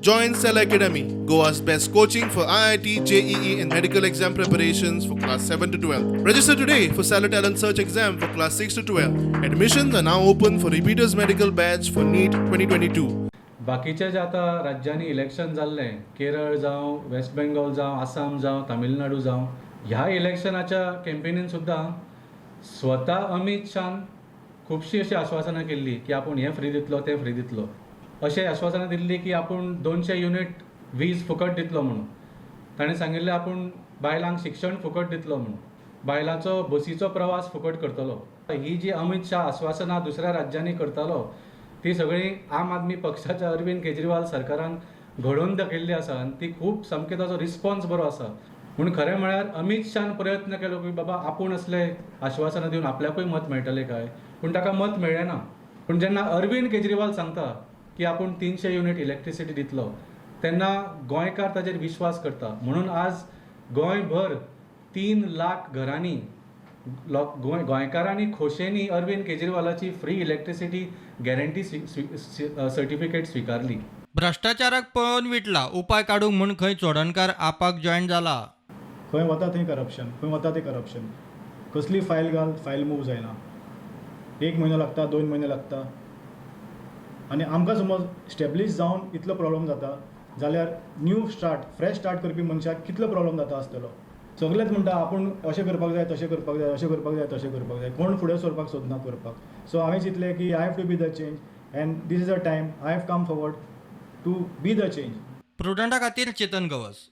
Join Cell Academy, Goa's best coaching for IIT, JEE, and medical exam preparations for class 7 to 12. Register today for Stellar Talent Search exam for class 6 to 12. Admissions are now open for repeaters medical batch for NEET 2022. बाकीचे जे आतां राज्यांनी election जाल्लें, केरळ जावं, waste Bengal जावं, आसाम जावं, तामिळनाडू जावं, ह्या इलेक्शनाच्या कॅम्पेनीन सुद्दां स्वता अमीत शान खुबशीं अशीं आश्वासनां केल्लीं की आपूण हें फ्री दितलो, तें फ्री दितलो. अशें आश्वासनां दिल्लीं की आपूण 200 युनीट वीज फुकट दितलो म्हणून. ताणें सांगिल्लें आपूण बायलांक शिक्षण फुकट दितलो म्हणून, बायलांचो बसीचो प्रवास फुकट करतलो. ही जी अमीत शाह आश्वासनां दुसऱ्या राज्यांनी करतालो, ती सगळीं आम आदमी पक्षाच्या अरविंद केजरीवाल सरकारान घडोवन दाखयल्ली आसा आनी ती खूब सामकें ताचो रिस्पॉन्स बरो आसा. पूण खरें म्हळ्यार अमीत शान प्रयत्न केलो की बाबा आपूण असले आश्वासनां दिवन आपल्याकूय मत मेळटलें काय, पूण ताका मत मेळ्ळें ना. पूण जेन्ना अरविंद केजरीवाल सांगता की आपूण 300 युनीट इलेक्ट्रिसिटी दितलो, तेन्ना गोंयकार ताजेर विश्वास करता. म्हणून आज गोंयभर 3 लाख घरांनी लोक गोंयकारांनी खोशेनी अरविंद केजरीवालाची फ्री इलेक्ट्रिसिटी गॅरंटी सर्टिफिकेट स्विकारली. भ्रश्टाचाराक पळोवन विटला, उपाय काडूंक म्हूण खंय चोडणकार आपाक जॉयन जाला. खंय वता थंय करप्शन, खंय वता थंय करप्शन. कसली फायल घाल, फायल मूव जायना. एक म्हयनो लागता, 2 म्हयने लागता. आनी आमकां समज स्टेब्लीश जावन इतलो प्रॉब्लम जाता जाल्यार न्यू स्टार्ट, फ्रेश स्टार्ट करपी मनशाक कितलो प्रॉब्लम जाता आसतलो? सगलेच म्हणटा आपूण अशें करपाक जाय, तशें करपाक जाय, अशें करपाक जाय, तशें करपाक जाय. कोण फुडें सरपाक सोदना करपाक. सो हांवें चिंतलें की I have to be the change and this is a time I have come forward to be the change. प्रुडंटा खातीर चेतन गवस.